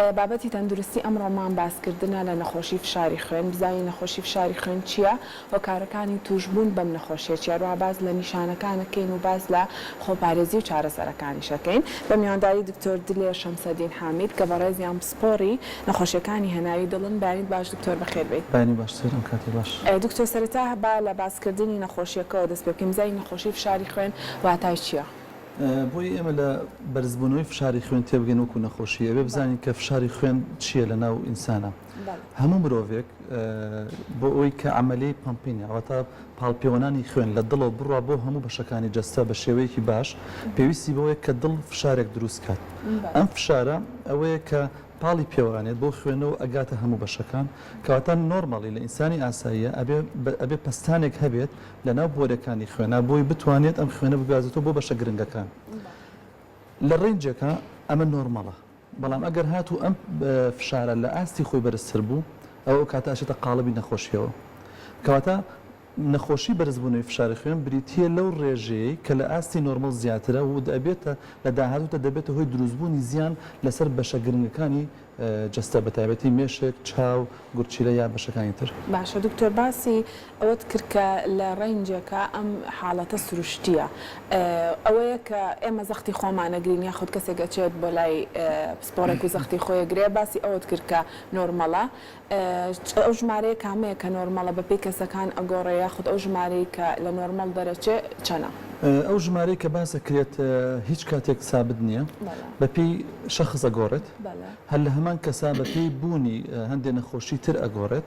بابەتی تەندروستی ئەمڕۆمان باسکردنە لە نەخۆشی فشاری خوێن، بزانین نەخۆشی فشاری خوێن چییە، هۆکارەکانی تووشبوون بەم نەخۆشیە چیە، هەروەها باس لە نیشانەکان ئەکەین و باس لە خۆپارێزی و چارەسەرەکانیش ئەکەین بە میوانداری دکتۆر دلێر شەمسەدین حامید کە بەڕێزیان پسپۆڕی نەخۆشیەکانی هەناوی دڵن. بەیانیت باش دکتۆر بەخێر بێیت. بەیانی باشتر ئەم کاتەت باش. دکتۆر سەرەتا با لە باسکردنی نەخۆشیەکەوە دەست پێ بکەین، بزانین نەخۆشی فشاری خوێن واتای چیە؟ بۆی ئێمە لە بەرزبوونەوەی فشاری خوێن تێبگەین وەکو نەخۆشی ئەبێ بزانین کە فشاری خوێن چییە لە ناو ئینسانە. هەموو مرۆڤێک بۆ ئەوەی کە عەمەلیەی pumping واتە پاڵپێوەنانی خوێن لە دڵەوە بڕوا بۆ هەموو بەشەکانی جەستە بە شێوەیەکی باش پێویستی بەوەیە کە دڵ فشارێک دروست کات. ئەم فشارە ئەوەیە کە پاڵی پێوەئەنێت بۆ خوێنەوە ئەگاتە هەموو بەشەکان. کەواتە normally لە ئینسانی ئاساییە ئەبێ ئەبێ پەستانێک هەبێت لە ناو بۆرەکانی خوێنا بۆی بتوانێت ئەم خوێنە بگوازێتەوە بۆ بەشە گرنگەکان. لە range ێکا ئەمە normal ە. بەڵام ئەگەر هاتوو ئەم فشارە لە ئاستی خۆی بەرزتر بوو ئەوە ئەو کاتە ئەچێتە قاڵبی نەخۆشیەوە. کەواتە نەخۆشی بەرزبوونەوەی فشاری خوێن بریتییە لەو ڕێژەیەی کە لە ئاستی normal زیاترە و دەبێتە لە داهاتوودا دەبێتە هۆی دروستبوونی زیان لەسەر بەشە گرنگەکانی جەستە بەتایبەتی مێشک، چاو، گورچیلە یا بەشەکانی تر. باشە دکتۆر باسی ئەوەت کرد کە لە range ێکا ئەم حاڵەتە سروشتیە ئەوەیە کە ئێمە زەختی خۆمان ئەگرین یاخود کەسێک ئەچێت بۆ لای پسپۆڕێک و زەختی خۆی ئەگرێ باسی ئەوەت کرد کە normal ە ئەو ژمارەیە کامەیە کە normal ە بەپێی کەسەکان ئەگۆڕێ یاخود ئەو ژمارەی کە لە normal دەرەچێ چەنە؟ ئەو ژمارەی کە باس ئەکرێت هیچ کاتێک سابت نییە بەپێی شەخس ئەگۆڕێت هەر لە هەمان کەسا بەپێی بوونی هەندێ نەخۆشی تر ئەگۆڕێت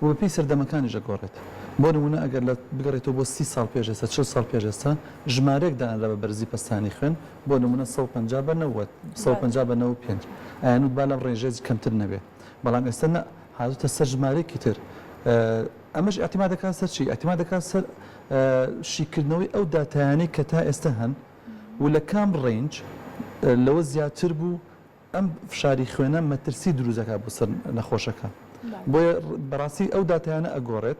و بەپێی سەردەمەکانیش ئەگۆڕێت بۆ نموونە ئەگەر لە بگەڕێتەوە بۆ 30 ساڵ پێش ئێستا 40 ساڵ پێش ئێستا ژمارەیەک دانرا بە بەرزی پەستانی خوێن بۆ نموونە 150 بە 90 150 بە 95 ئەیانوت با لەم ڕێژەیە کەمتر نەبێ بەڵام ئێستا نا هاتووتە سەر ژمارەیەکی تر ئەمەش ئیعتیماد دەکات سەر چی؟ ئیعتیماد دەکات سەر شیکردنەوەی ئەو داتایانەی کە تا ئێستا هەن و لە کام range لەوە زیاتر بوو ئەم فشاری خوێنە مەترسی دروست دەکات بۆ سەر نەخۆشەکە. بۆیە بەڕاستی ئەو داتایانە ئەگۆڕێت.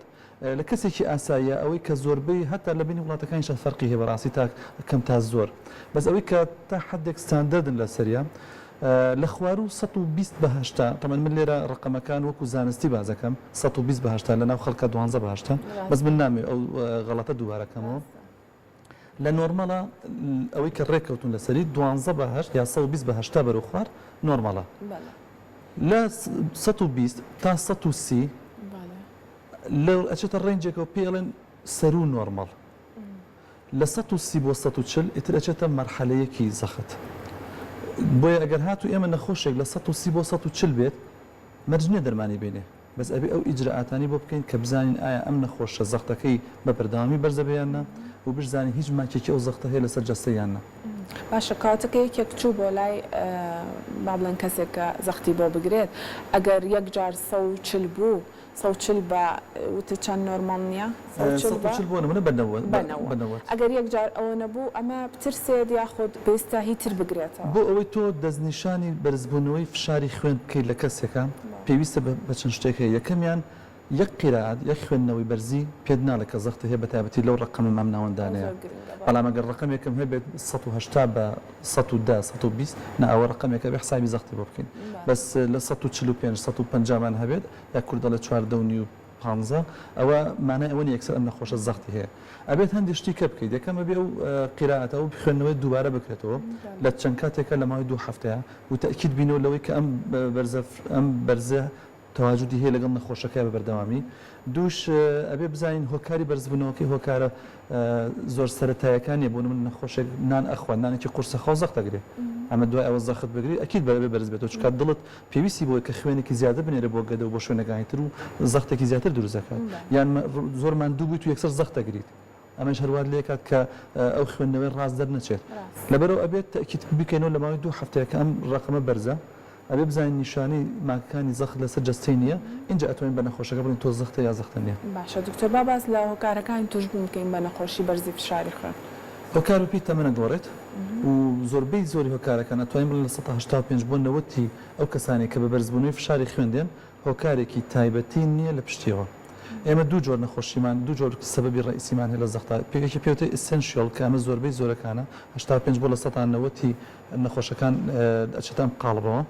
لە کەسێکی ئاساییە ئەوەی کە زۆربەی هەتا لە بینی وڵاتەکانیشا فەرقی هەیە بەڕاستی تا کەم تا زۆر بەس ئەوەی کە تا حدێک ستاندەردن لەسەریە لە خواروو 120 بە 80 تەبعەن من لێرە ڕەقەمەکان وەکو زانستی باس دەکەم 120 بە 80 لە ناو خەڵکە دوانزە بە 80 بەس من نامەوێ ئەو غەڵەتە دووبارە کەمەوە. لە normal ە ئەوەی کە ڕێککەوتون لەسەری دوانزە بە هەشت یا 120 بە 80 بەرەو خوار normal ە. لە 120 تا 130 لە ئەچێتە range ێکەوە پێی ئەڵێن سەروو normal. لە 130 بۆ 140 ئیتر ئەچێتە مەرحەلەیەکی زەخت. بۆیە ئەگەر هاتوو ئێمە نەخۆشێک لە 130 بۆ 140 بێت مەرج نییە دەرمانی بینێ. بەس ئەبێ ئەو ئیجرائاتانەی بۆ بکەین کە بزانین ئایا ئەم نەخۆشە زەختەکەی بە بەردەوامی بەرزە بێ یان نا و بشزانین هیچ ماکێکی ئەو زەختە هەیە لەسەر جەستەی یان نا. باشە کەواتە کە یەکێک چوو بۆ لای با بڵێن کەسێک کە زەختی بۆ بگرێت ئەگەر یەک جار 140 بوو 140 بە وتت چەند normal نییە؟ 140 بۆ نمونە بە 90 بە 90 ئەگەر یەک جار ئەوە نەبوو ئەمە بترسێت یاخود پێویستە هی تر بگرێتەوە؟ بۆ ئەوەی تۆ دەستنیشانی بەرزبوونەوەی فشاری خوێن بکەیت لە کەسێکا پێویستە بە چەند شتێک هەیە یەکەمیان یەک قیرائەت یەک خوێندنەوەی بەرزی پێت ناڵێ کە زەختت هەیە بەتایبەتی لەو ڕەقەمە مامناوەندانەیە بەڵام ئەگەر ڕەقەمێکم هەبێت 180 بە 110 120 نا ئەوە ڕەقەمێکە ئەبێ حسابی زەختی بۆ بکەین بەس لە 145 150 مان هەبێت یا کورد دەڵێ چواردە و نیو پانزە ئەوە مانای ئەوە نیە یەکسەر ئەم نەخۆشە زەختی هەیە ئەبێت هەندێک شتی کە بکەیت یەکەم ئەبێ ئەو قیرائەتە ئەو خوێندنەوەی دووبارە بکرێتەوە لە چەند کاتێکە لە ماوەی دوو هەفتەیە و تەئکید بینەوە لەوەی کە ئەم بەرزە ئەم بەرزە تەواجودی هەیە لەگەڵ نەخۆشەکە بە بەردەوامی دووش ئەبێ بزانین هۆکاری بەرزبوونەوەکەی هۆکارە زۆر سەرەتایەکان نیە بۆ نمونە نەخۆشێک نان ئەخوات نانێکی قورسە خۆ زەخت ئەگرێ ئەمە دوای ئەوە زەخت بگری ئەکید بەرەبێ بەرز بێتەوە چونکە دڵت پێویستی بۆیە کە خوێنێکی زیاتر بنێرێ بۆ گەدە و بۆ شوێنەکانی تر و زەختێکی زیاتر دروست دەکات یان زۆر ماندوو بوویت و یەکسەر زەخت دەگریت ئەمەش هەر وات لێکات کە ئەو خوێندنەوەی ڕاست دەرنەچێت لەبەرئەوە ئەبێت تەئکید بکەینەوە لە ماوەی دوو هەفتەیە کە ئەم ڕەقەمە بەرزە ئەبێ بزانین نیشانەی ماکەکانی زەخت لەسەر جەستەی نییە ئینجا ئەتوانین بە نەخۆشەکە بڵێین تۆ زەختە یا زەختە نییە. باشە دکتۆر با باس لە هۆکارەکانی توشبوون بکەین بە نەخۆشی بەرزی فشاری خوێن. هۆکار بەپێی تەمەن ئەگۆڕێت و زۆربەی زۆری هۆکارەکان ئەتوانین بڵێین 85% بۆ 90 ی ئەو کەسانەی کە بە بەرزبوونەوەی فشاری خوێن دێن هۆکارێکی تایبەتی نییە لە پشتیەوە. ئێمە دوو جۆر نەخۆشیمان، دوو جۆر سەبەبی ڕەئیسیمان هەیە لە زەختا، یەکێ پێی وترێ essential کە ئەمە زۆربەی زۆرەکانە، 85 بۆ 90% ی نەخۆشەکان ئەچێتە ئەم قاڵبەوە.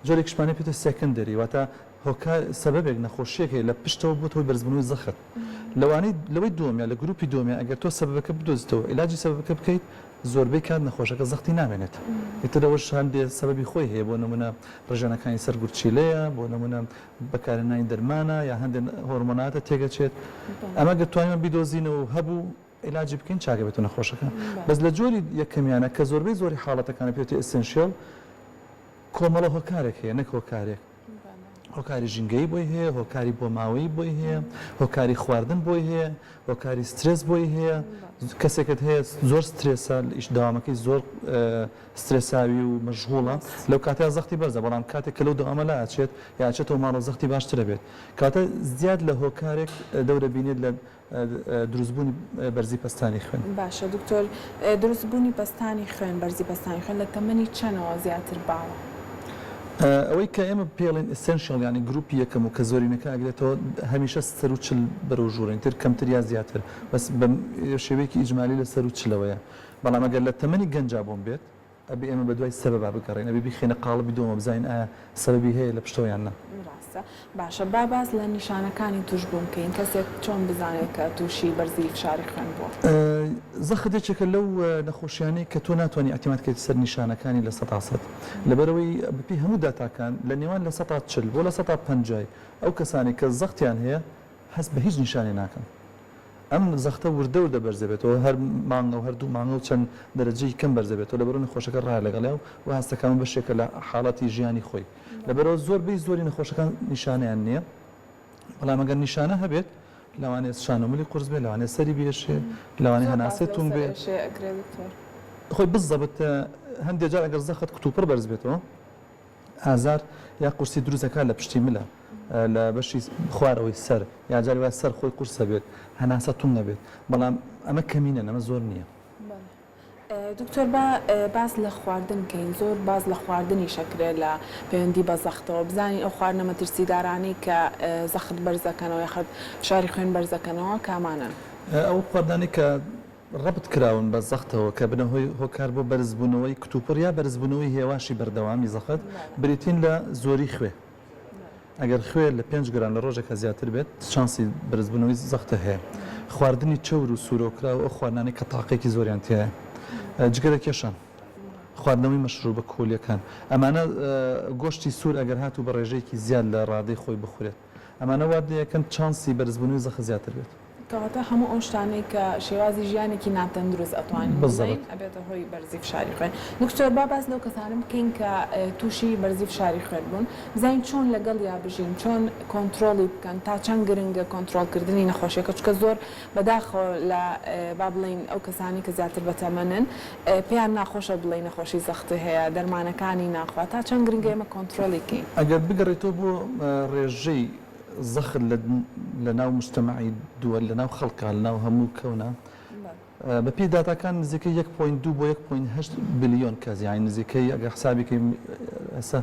جۆرێکیشمان هەیە پێوترێت secondary واتە هۆکار سەبەبێک نەخۆشییەک هەیە لە پشتەوە بۆتە هۆی بەرزبوونەوەی زەخت. لەوانەی لەوەی دووەمیان لە گروپی دووەمیان ئەگەر تۆ سەبەبەکە بدۆزیتەوە و عیلاجی سەبەبەکە بکەیت زۆربەی کات نەخۆشەکە زەختی نامێنێت. ئیتر ئەوەش هەندێ سەبەبی خۆی هەیە بۆ نموونە ڕژێنەکانی سەر گورچیلەیە، بۆ نموونە بەکارهێنانی دەرمانە یا هەندێ هۆرمۆناتە تێگەچێت. ئەمە گەر توانیمان بیدۆزینەوە و هەبوو عیلاجی بکەین چاکەبێتەوە نەخۆشەکە. بەس لە جۆری یەکەمیانە کە زۆربەی زۆری حاڵەتەکانە پێوترێ essential کۆمەڵە هۆکارێک هەیە نەک هۆکارێک. هۆکاری ژینگەیی بۆی هەیە، هۆکاری بۆماوەیی بۆی هەیە، هۆکاری خواردن بۆی هەیە، هۆکاری سترێس بۆی هەیە، کەسێکت هەیە زۆر سترێسە ئیش دەوامەکەی زۆر سترێساوی و مەشغوڵە لەو کاتەیا زەختی بەرزە بەڵام کاتێک کە لەو دەوامە لا ئەچێت یا ئەچێتەوە ماڵەوە زەختی باشترە بێت کەواتە زیاد لە هۆکارێک دەورە بینێت لە دروستبوونی بەرزی پەستانی خوێن. باشە دکتۆر دروستبوونی پەستانی خوێن بەرزی پەستانی خوێن لە تەمەنی چەنەوە زیاتر باوە؟ ئەوەی کە ئێمە پێڵین essential یانی گروپی یەکەم و کە زۆرینەکە ئەگرێتەوە هەمیشە سەروو چل بەرەو ژوورن تر کەمتر یا زیاتر بەس بە شێوەیەکی ئیجمالی لە سەروو چلەوەیە بەڵام ئەگەر لە تەمەنی گەنجا بۆم بێت ئەبێ ئێمە بەدوای سەبەبا بگەڕێین، ئەبێ بیخەینە قاڵبی دۆمەوە بزانین ئایا سەبەبی هەیە لە پشتەوە یان نا. ڕاستە. باشە با باس لە نیشانەکانی توشبوون بکەین، کەسێک چۆن بزانێت کە توشی بەرزی فشاری خوێن بووە؟ زەخت یەکێکە لەو نەخۆشیانەی کە تۆ ناتوانی ئیعتیماد کەیتە سەر نیشانەکانی 100%، لەبەرئەوەی بەپێی هەموو داتاکان لە نێوان 40% بۆ 50% ئەو کەسانەی کە زەختیان هەیە هەست بە هیچ نیشانێ ناکەن. ئەم زەختە وردە وردە بەرز دەبێتەوە، هەر مانگە و هەر دوو مانگە و چەند دەرەجەیەکی کەم بەرز دەبێتەوە، لەبەرئەوە نەخۆشەکە ڕایە لەگەڵیا و هەستەکان بەشێکە لە حاڵەتی ژیانی خۆی. لەبەرئەوە زۆربەی زۆری نەخۆشەکان نیشانەیان نییە، بەڵام ئەگەر نیشانە هەبێت لەوانەیە شان و ملی قورس بێت، لەوانەیە سەری بێشێ، لەوانەیە هەناسەی توند بێ. خۆی بزەبت هەندێک جار ئەگەر زەخت کتوپڕ بەرز بێتەوە، ئازار یا قورسی دروست دەکات لە پشتی ملە لە بەشی خوارەوەی سەر یا جاری وایە سەر خۆی قورسە بێت هەناسە تونگ ئەبێت بەڵام ئەمە کەمینەن ئەمە زۆر نییە. دکتۆر با باس لە خواردن کەین زۆر باس لە خواردنیش ئەکرێ لە پەیوەندی بە زەختەوە بزانین ئەو خواردنە مەترسیدارانەی کە زەخت بەرزەکەنەوە یاخود فشاری خوێن بەرزەکەنەوە کامانەن؟ ئەو خواردنانەی کە ڕەبت کراون بە زەختەوە کە بنە هۆی هۆکار بۆ بەرزبوونەوەی کتوپڕ یا بەرزبوونەوەی هێواشی بەردەوامی زەخت بریتین لە زۆری خوێ ئەگەر خوێ لە پێنج گرام لە ڕۆژێکا زیاتر بێت چانسی بەرزبوونەوەی زەختە هەیە خواردنی چەور و سوورەوکراو ئەو خواردنانەی کە تاقێکی زۆریان تیایە جگەرە کێشان خواردنەوەی مەشروبە کحولیەکان ئەمانە گۆشتی سوور ئەگەر هاتوو بە ڕێژەیەکی زیاد لە ڕادەی خۆی بخورێت ئەمانە وا دەکەن چانسی بەرزبوونەوەی زەخت زیاتر بێت. کەواتە هەموو ئەو شتانەی کە شێوازی ژیانێکی ناتەندروست ئەتوانین بڵێین ئەبێتە هۆی بەرزی فشاری خوێن. دکتۆر با باس لەو کەسانە بکەین کە تووشی بەرزی فشاری خوێن بوون بزانین چۆن لەگەڵیا بژین چۆن کۆنترۆڵی بکەن تا چەند گرنگە کۆنترۆڵکردنی نەخۆشیەکە چونکە زۆر بەداخەوە لە با بڵێین ئەو کەسانەی کە زیاتر بەتەمەنن پێیان ناخۆشە بڵێی نەخۆشی زەخت هەیە دەرمانەکانی ناخوا تا چەند گرنگە ئێمە کۆنترۆڵی کەین؟ ئەگەر بگەڕێیتەوە بۆ ڕێژەی زەخت لە ناو موجتەمەعی دووەل لە ناو خەڵکا لە ناو هەموو کەونا بە پێی داتاکان نزیکەی یەک point دوو بۆ یەک point هەشت بلیۆن کەس یانی نزیکەی ئەگەر حسابی کەین ئێستا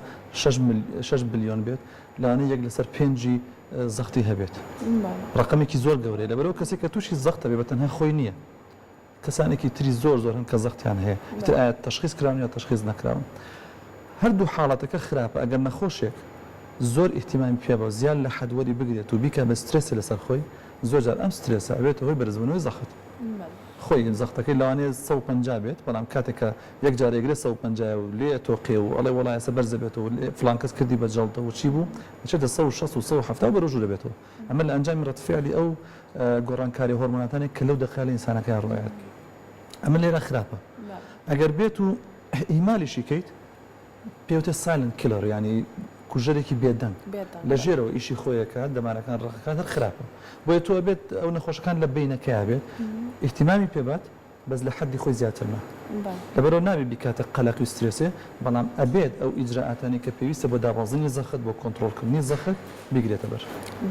شەش بلیۆن بێت لەوانەیە یەک لەسەر پێنجی زەختی هەبێت ڕەقەمێکی زۆر گەورەیە لەبەرئەوە کەسێک کە تووشی زەختە بێ بە تەنها خۆی نییە کەسانێکی تری زۆر زۆر هەن کە زەختیان هەیە ئیتر ئایا تەشخیس کراون یا تەشخیس نەکراون هەردوو حاڵەتەکە خراپە ئەگەر نەخۆشێک زۆر ئیهتیمامی پێ بە زیاد لە حەد وەری بگرێت و بیکا بە سترێسێ لەسەر خۆی زۆر جار ئەم سترێسە ئەبێتە هۆی بەرزبوونەوەی زەخت خۆی زەختەکەی لەوانەیە 150 بێت بەڵام کاتێک کە یەک جار ئەیگرێت 150 و لێ ئەتۆقێ و ئەڵێ وەڵا ئێستا بەرز دەبێتەوە و فڵان کەس کردی بە جەڵدە و چی بوو ئەچێتە 160 و 170 و بەرەو ژوور دەبێتەوە ئەمە لە ئەنجامی ڕەدفعلی ئەو گۆڕانکاریە هۆرمۆناتانەی کە لەو دەقەیا لە ئینسانەکەیا ڕوئەیات ئەمە لێرە خراپە ئەگەر بێت و ئیهمالیشی کەیت پێوتە silent killer یانی کوژەرێکی بێدەنگ لە ژێرەوە ئیشی خۆیەکات دەمارەکان ڕەقەکات هەر خراپە بۆیە تۆ ئەبێت ئەو نەخۆشەکان لە بینەکەیا بێت ئیهتیمامی پێبات بەس لە حەدی خۆی زیاتر نا. لەبەرئەوە نابێت بیکاتە قەلەقی و سترێسێ، بەڵام ئەبێت ئەو ئیجرائاتانەی کە پێویستە بۆ دابەزینی زەخت، بۆ کۆنتڕۆڵکردنی زەخت بیگرێتە بەر.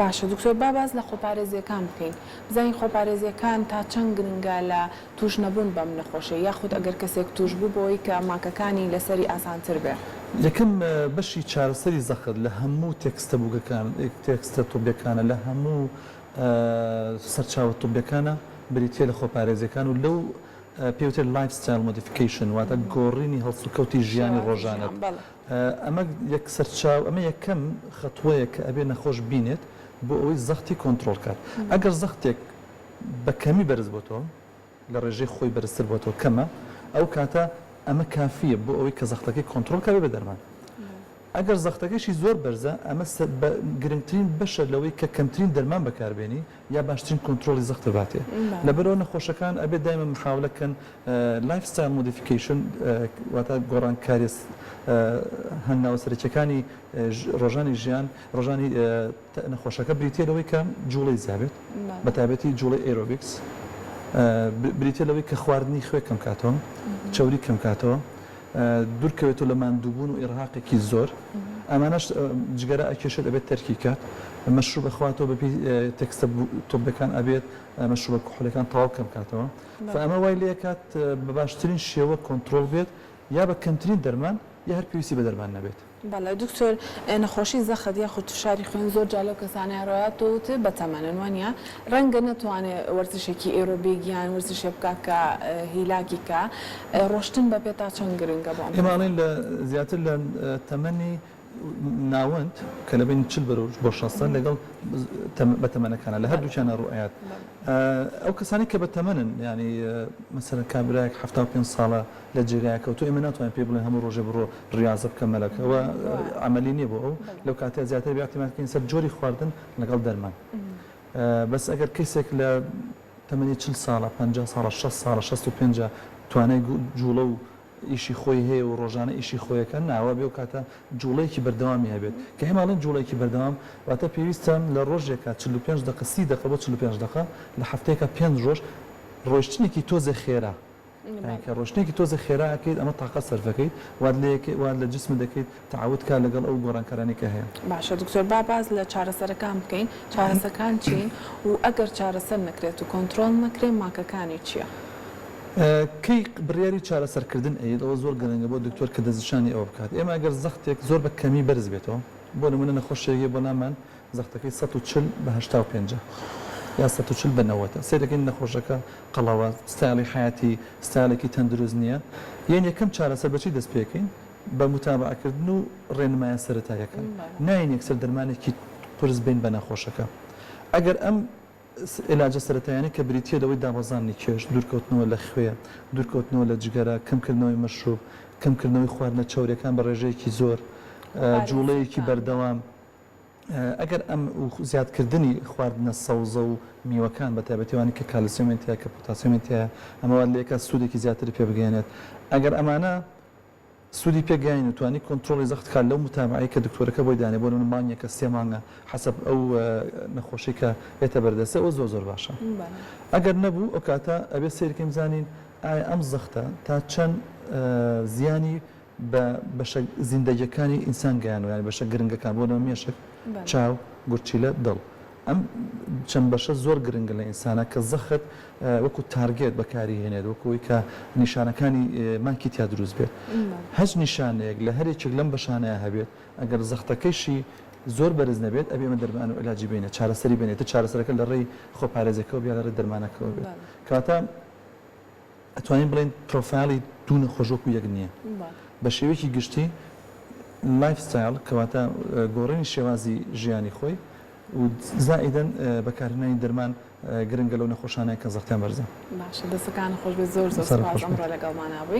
باشە دکتۆر با باس لە خۆپارێزیەکان بکەین بزانین خۆپارێزیەکان تا چەند گرنگە لە توش نەبوون بەم نەخۆشیە یاخود ئەگەر کەسێک توش بوو بۆی کە ماکەکانی لەسەری ئاسانتر بێ. یەکەم بەشی چارەسەری زەخت لە هەموو تێکستە بووکەکان تێکستە طبیەکانە لە هەموو سەرچاوە طبیەکانە بریتیە لە خۆپارێزیەکان و لەو. پێوترێت lifestyle modification واتە گۆڕینی هەڵسوکەوتی ژیانی ڕۆژانەت. ئەمە یەک سەرچاو ئەمە یەکەم خەتوەیە کە ئەبێ نەخۆش بینێت بۆ ئەوەی زەختی کۆنترۆڵ کات. ئەگەر زەختێک بە کەمی بەرز بۆتەوە لە ڕێژەی خۆی بەرزتر بۆتەوە کەمە ئەو کاتە ئەمە کافیە بۆ ئەوەی کە زەختەکەی کۆنترۆڵ کا بێ بە دەرمان. ئەگەر زەختەکەشی زۆر بەرزە ئەمە گرنگترین بەشە لەوەی کە کەمترین دەرمان بەکاربێنی یا باشترین کۆنترۆڵی زەخت بباتێ لەبەرئەوە نەخۆشەکان ئەبێت دایمە محاولە کەن lifestyle modification واتە گۆڕانکاریە هەنگاوە سەرەکیەکانی ڕۆژانی ژیان ڕۆژانی نەخۆشەکە بریتیە لەوەی کە جوڵەی زیابێت بە تایبەتی جوڵەی ئێرۆبیکس بریتیە لەوەی کە خواردنی خوێ کەم کاتەوە چەوری کەم کاتەوە دوورکەوێتەوە لە ماندووبوون و ئیڕهاقێکی زۆر، ئەمانەش جگەرە ئەکێشێت ئەبێت تەرکی کات، مەشروب ئەخواتەوە بەپێی تێکستە تۆبەکان ئەبێت مەشروبە کحولیەکان تەواو کەم کاتەوە، فە ئەمە وای لێکات بە باشترین شێوە کۆنترۆڵ بێت یا بە کەمترین دەرمان یا هەر پێویستی بە دەرمان نەبێت. بەڵێ دکتۆر نەخۆشی زەخت یاخود فشاری خوێن زۆر جار لەو کەسانەیە ڕۆیات تۆ وتت بەتەمەنن وانیە ڕەنگە نەتوانێ وەرزشێکی ئێرۆبیک یان وەرزشێ بکا کە هیلاکی کا ڕۆشتن بە پێ تا چەند گرنگە بۆ ئەم ئێمە ئەڵێین لە زیاتر لە تەمەنی ناوەند کە لە بەینی 40 بەرەو بۆ شەستە لەگەڵ بەتەمەنەکانە لە هەردووکیانە ڕوئەیات ئەو کەسانەی کە بەتەمەنن یانی مەسەلەن کابرایەک 75 ساڵە لە جێگایەک کەوتووە ئێمە ناتوانین پێی بڵێین هەموو ڕۆژێ بڕۆ ڕیازە بکە مەلەکە ئەوە عەمەلی نییە بۆ ئەو لەو کاتەیا زیاتر بێ ئیعتیماد بکەین سەر جۆری خواردن لەگەڵ دەرمان بەس ئەگەر کەسێک لە تەمەنی 40 ساڵە 50 ساڵە 60 ساڵە 65 توانای جوڵە و ئیشی خۆی هەیە و ڕۆژانە ئیشی خۆیەکە ناوە بێ و کاتە جوڵەیەکی بەردەوامی هەبێت کە ئێمە ئەڵێن جوڵەیەکی بەردەوام واتە پێویستە لە ڕۆژێکا 45 دەقە 30 دەقە بۆ 45 دەقە لە هەفتەیەکا پێنج ڕۆژ ڕۆیشتنێکی تۆزێ خێرا یانی کە ڕۆشتنێکی تۆزێ خێرا ئەکەیت ئەمە تاقەت سەرف ئەکەیت وات لێ وات لە جسمت دەکەیت تەعەود کا لەگەڵ ئەو گۆڕانکارانەی کە هەیە. باشە دکتۆر با باس لە چارەسەرەکان بکەین چارەسەکان چین و ئەگەر چارەسەر نەکرێت و کۆنترۆڵ نەکرێت ماکەکانی چیە؟ کەی بڕیاری چارەسەرکردن ئەیەیت ئەوە زۆر گرنگە بۆ دکتۆر کە دەستنیشانی ئەوە بکات ئێمە ئەگەر زەختێک زۆر بە کەمی بەرز بێتەوە بۆ نمونە نەخۆشێک یە بۆ لامان زەختەکەی 140 بە 85 یا 140 بە 90 سەیرەکەین نەخۆشەکە قەڵەوە، ستایڵی حەیاتی ستایڵێکی تەندروست نییە، یان یەکەم چارەسەر بە چی دەست پێکەین؟ بە موتابەعەکردن و ڕێنمایە سەرەتاییەکان، نایەین یەکسەر دەرمانێکی قورس بەین بە نەخۆشەکە. ئەگەر ئەم عیلاجە سەرەتاییانەی کە بریتییە لەوەی دابەزاندنی کێش، دوورکەوتنەوە لە خوێ، دوورکەوتنەوە لە جگەرە، کەمکردنەوەی مەشروب، کەمکردنەوەی خواردنە چەورییەکان بە ڕێژەیەکی زۆر، جووڵەیەکی بەردەوام، ئەگەر ئەم و زیادکردنی خواردنە سەوزە و میوەکان بە تایبەتی ئەوانەی کە کالسیۆمیان تیایە کە پۆتاسیۆمیان تیایە ئەمە وات لێکات سوودێکی زیاتری پێ بگەیەنێت ئەگەر ئەمانە سوودی پێ گەیاین و توانی کۆنترۆڵی زەخت کات لەو متابعەی کە دکتۆرەکە بۆی دانێ بۆ نمونە مانگێکە سێ مانگە حەسەب ئەو نەخۆشی کە یەتە بەردەستێ ئەوە زۆر زۆر باشە ئەگەر نەبوو ئەو کاتە ئەبێ سەیرکەین بزانین ئایا ئەم زەختە تا چەند زیانی بە بەشە زیندەگیەکانی ئینسان گەیانوە یانی بەشە گرنگەکان بۆ نمونە مێشک، چاو، گورچیلە، دڵ ئەم چەند بەشە زۆر گرنگن لە ئینسانا کە زەخت وەکو target بەکاری هێنێت وەکو ئەوەی کە نیشانەکانی ماکی تیا دروست بێت هەچ نیشانەیەک لە هەر یەکێک لەم بەشانەیا هەبێت ئەگەر زەختەکەیشی زۆر بەرز نەبێت ئەبێ ئێمە دەرمان و عیلاجی بەینە چارەسەری بەینە ئیتر چارەسەرەکە لە ڕێی خۆپارێزیەکەوە بێ یا لە ڕێی دەرمانەکەوە بێت کەواتە ئەتوانین بڵێین پرۆفایڵی دوو نەخۆش وەکو یەک نییە. بە شێوەیەکی گشتی lifestyle کەواتە گۆڕینی شێوازی ژیانی خۆی و زائیدەن بەکارهێنانی دەرمان گرنگە لەو نەخۆشانەی کە زەختیان بەرزە. باشە دەستەکانت خۆش بێت زۆر زۆر سوپاس ئەمڕۆ لەگەڵمانا بووی.